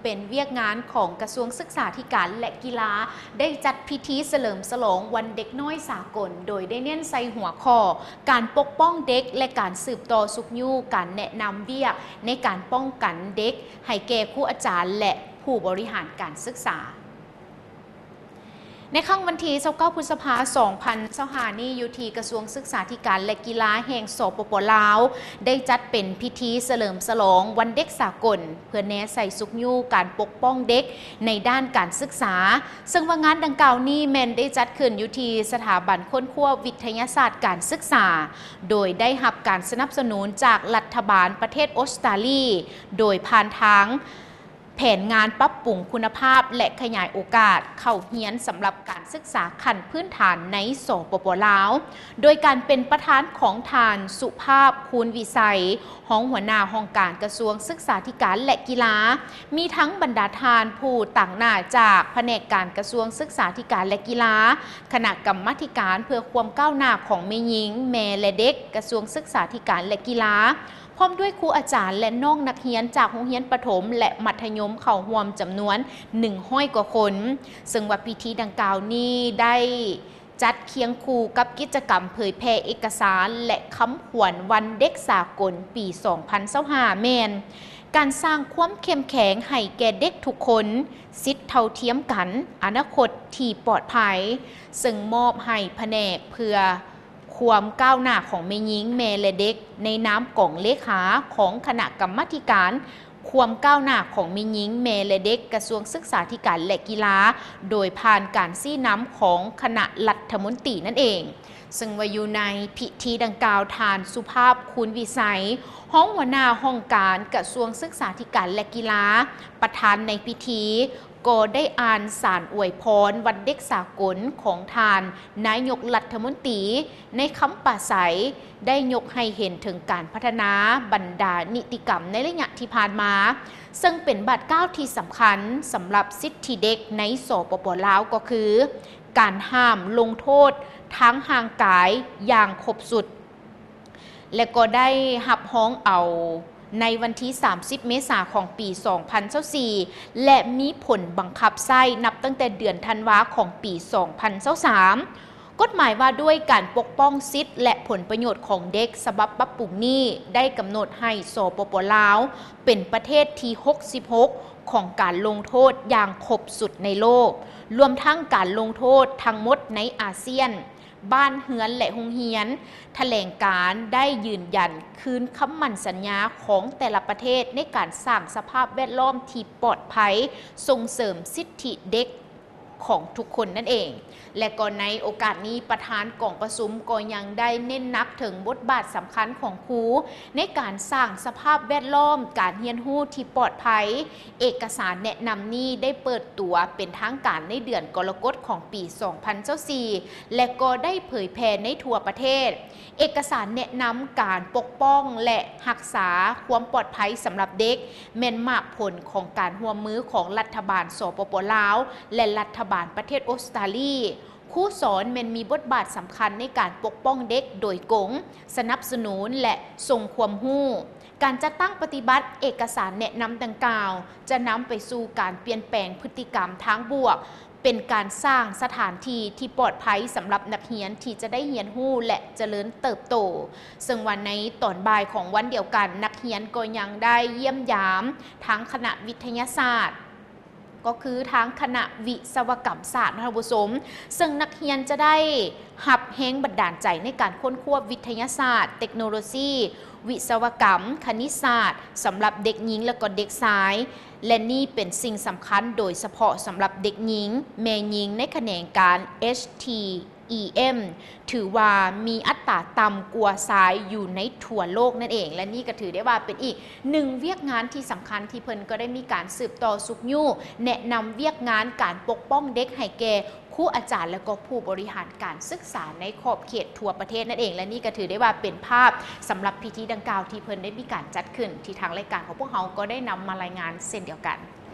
ເປັນວຽກງານຂອງກະຊວງສຶກສາທິການ ແລະ ກິລາ ໄດ້ຈັດພິທີສະເຫຼີມສະຫຼອງວັນເດັກນ້ອຍສາກົນ ໂດຍໄດ້ເນັ້ນໃສ່ຫົວຂໍ້ ການປົກປ້ອງເດັກ ແລະ ການສືບຕໍ່ຊຸກຍູ້ການແນະນຳວຽກໃນການປ້ອງກັນເດັກ ໃຫ້ແກ່ຄູອາຈານ ແລະ ຜູ້ບໍລິຫານການສຶກສາ. ໃນຄ່ຳວັນທີຊາວເກົ້າ ພຶດສະພາ ສອງພັນຊາວຫ້ານີ້ ຢູ່ທີ່ກະຊວງສຶກສາທິການ ແລະ ກິລາແຫ່ງ ສປປ ລາວ ໄດ້ຈັດເປັນພິທີສະເຫຼີມສະຫຼອງວັນເດັກສາກົນ ເພື່ອແນໃສ່ຊຸກຍູ້ການປົກປ້ອງເດັກໃນດ້ານການສຶກສາ, ເຊິ່ງວ່າງານດັ່ງກ່າວນີ້ແມ່ນໄດ້ຈັດຂຶ້ນຢູ່ທີ່ສະຖາບັນຄົ້ນຄວ້າວິທະຍາສາດການສຶກສາ, ໂດຍໄດ້ຮັບການສະໜັບສະໜູນຈາກລັດຖະບານປະເທດອົດສະຕາລີ ໂດຍຜ່ານທາງ ແຜນງານປັບປຸງຄຸນນະພາບ ແລະ ຂະຫຍາຍໂອກາດເຂົ້າຮຽນສຳລັບການສຶກສາຂັ້ນພື້ນຖານໃນ ສປປ ລາວ, ໂດຍການເປັນປະທານຂອງທ່ານ ສຸພາບ ຄູນວິໄສ, ຮອງຫົວໜ້າຫ້ອງການກະຊວງສຶກສາທິການ ແລະ ກິລາ, ມີທັງບັນດາທ່ານຜູ້ຕາງໜ້າຈາກພະແນກການກະຊວງສຶກສາທິການ ແລະ ກິລາ, ຄະນະກຳມາທິການເພື່ອຄວາມກ້າວໜ້າຂອງແມ່ຍິງ, ແມ່ ແລະ ເດັກ ກະຊວງສຶກສາທິການ ແລະ ກິລາ, ພ້ອມດ້ວຍຄູອາຈານ ແລະ ນ້ອງນັກຮຽນຈາກໂຮງຮຽນປະຖົມ ແລະ ມັດທະຍົມເຂົ້າຮ່ວມຈຳນວນໜຶ່ງຮ້ອຍກວ່າຄົນ, ເຊິ່ງວ່າພິທີດັ່ງກ່າວນີ້ໄດ້ຈັດຄຽງຄູ່ກັບກິດຈະກຳເຜີຍແຜ່ເອກະສານ ແລະ ຄຳຂວັນວັນເດັກສາກົນປີສອງພັນຊາວຫ້າ ແມ່ນ ການສ້າງຄວາມເຂັ້ມແຂງໃຫ້ແກ່ເດັກທຸກຄົນ, ສິດເທົ່າທຽມກັນ, ອະນາຄົດທີ່ປອດໄພ, ເຊິ່ງມອບໃຫ້ພະແນກເພື່ອ ຄວາມກ້າວໜ້າຂອງແມ່ຍິງ, ແມ່ ແລະ ເດັກ ໃນນາມກອງເລຂາຂອງຄະນະກຳມາທິການຄວາມກ້າວໜ້າຂອງແມ່ຍິງ, ແມ່ ແລະ ເດັກ ກະຊວງສຶກສາທິການ ແລະ ກິລາ, ໂດຍຜ່ານການຊີ້ນຳຂອງຄະນະລັດຖະມົນຕີນັ້ນເອງ. ເຊິ່ງວ່າຢູ່ໃນພິທີດັ່ງກ່າວ, ທ່ານ ສຸພາບ ຄູນວິໄສ, ຮອງຫົວໜ້າຫ້ອງການກະຊວງສຶກສາທິການ ແລະ ກິລາ, ປະທານໃນພິທີ, ກໍໄດ້ອ່ານສານອວຍພອນວັນເດັກສາກົນຂອງທ່ານນາຍົກລັດຖະມົນຕີ ໃນຄຳປາໄສໄດ້ຍົກໃຫ້ເຫັນເຖິງການພັດທະນາບັນດານິຕິກຳໃນໄລຍະທີ່ຜ່ານມາ, ເຊິ່ງເປັນບາດກ້າວທີ່ສຳຄັນສຳລັບສິດທິເດັກໃນ ສປປ ລາວ ກໍຄື ການຫ້າມລົງໂທດທາງຮ່າງກາຍຢ່າງຄົບຊຸດ. ແລະ ກໍໄດ້ຮັບຮອງເອົາໃນວັນທີສາມສິບ ເມສາ ຂອງປີສອງພັນຊາວສີ່ ແລະ ມີຜົນບັງຄັບໃຊ້ນັບຕັ້ງແຕ່ເດືອນທັນວາ ຂອງປີສອງພັນຊາວສາມ. ກົດໝາຍວ່າດ້ວຍການປົກປ້ອງສິດ ແລະ ຜົນປະໂຫຍດຂອງເດັກ ສະບັບປັບປຸງນີ້ ໄດ້ກຳນົດໃຫ້ ສປປ ລາວ ເປັນປະເທດທີຫົກສິບຫົກ ຂອງການລົງໂທດຢ່າງຄົບຊຸດໃນໂລກ, ລວມທັງການລົງໂທດທັງໝົດໃນອາຊຽນ, ບ້ານເຮືອນ ແລະ ໂຮງຮຽນ, ຖະແຫຼງການໄດ້ຢືນຢັນຄືນຄຳໝັ້ນສັນຍາຂອງແຕ່ລະປະເທດໃນການສ້າງສະພາບແວດລ້ອມທີ່ປອດໄພ, ສົ່ງເສີມສິດທິເດັກຂອງທຸກຄົນນັ້ນເອງ. ແລະ ກໍໃນໂອກາດນີ້, ປະທານກອງປະຊຸມກໍຍັງໄດ້ເນັ້ນໜັກເຖິງບົດບາດສຳຄັນຂອງຄູໃນການສ້າງສະພາບແວດລ້ອມການຮຽນຮູ້ທີ່ປອດໄພ, ເອກະສານແນະນຳນີ້ໄດ້ເປີດຕົວເປັນທາງການໃນເດືອນກໍລະກົດຂອງປີສອງພັນຊາວສີ່ ແລະ ກໍໄດ້ເຜີຍແຜ່ໃນທົ່ວປະເທດ. ເອກະສານແນະນຳການປົກປ້ອງ ແລະ ຮັກສາຄວາມປອດໄພສຳລັບເດັກ ແມ່ນໝາກຜົນຂອງການຮ່ວມມືຂອງລັດຖະບານ ສປປ ລາວ ແລະ ລັດຖະບານປະເທດອົດສະຕາລີ. ຄູສອນແມ່ນມີບົດບາດສຳຄັນໃນການປົກປ້ອງເດັກໂດຍກົງ, ສະໜັບສະໜູນ ແລະ ສົ່ງຄວາມຮູ້. ການຈັດຕັ້ງປະຕິບັດເອກະສານແນະນຳດັ່ງກ່າວ ຈະນຳໄປສູ່ການປ່ຽນແປງພຶດຕິກຳທາງບວກ, ເປັນການສ້າງສະຖານທີ່ທີ່ປອດໄພສຳລັບນັກຮຽນທີ່ຈະໄດ້ຮຽນຮູ້ ແລະ ຈະເລີນເຕີບໂຕ. ເຊິ່ງວ່າໃນຕອນບ່າຍຂອງວັນດຽວກັນ, ນັກຮຽນກໍຍັງໄດ້ຢ້ຽມຢາມທາງຄະນະວິທະຍາສາດ, ກໍຄືທາງຄະນະວິສະວະກຳສາດນະທ່ານຜູ້ຊົມ, ເຊິ່ງນັກຮຽນຈະໄດ້ຮັບແຮງບັນດານໃຈໃນການຄົ້ນຄວ້າວິທະຍາສາດ, ເຕັກໂນໂລຊີ, ວິສະວະກຳ, ຄະນິດສາດ ສຳລັບເດັກຍິງ ແລະ ກໍເດັກຊາຍ, ແລະ ນີ້ເປັນສິ່ງສຳຄັນໂດຍສະເພາະສຳລັບເດັກຍິງ, ແມ່ຍິງໃນຂະແໜງການ ເອັດທີ ອີເອັມ ຖືວ່າມີອັດຕາຕ່ຳກວ່າຊາຍຢູ່ໃນທົ່ວໂລກນັ້ນເອງ ແລະ ນີ້ກໍຖືໄດ້ວ່າເປັນອີກໜຶ່ງວຽກງານທີ່ສຳຄັນທີ່ເພິ່ນກໍໄດ້ມີການສືບຕໍ່ຊຸກຍູ້ແນະນຳວຽກງານການປົກປ້ອງເດັກໃຫ້ແກ່ຄູອາຈານ ແລະ ກໍຜູ້ບໍລິຫານການສຶກສາໃນຂອບເຂດທົ່ວປະເທດນັ້ນເອງ ແລະ ນີ້ກໍຖືໄດ້ວ່າເປັນພາບສຳລັບພິທີດັ່ງກ່າວທີ່ເພິ່ນໄດ້ມີການຈັດຂຶ້ນ ທີ່ທາງລາຍການຂອງພວກເຮົາກໍໄດ້ນຳມາລາຍງານເຊັ່ນດຽວກັນ.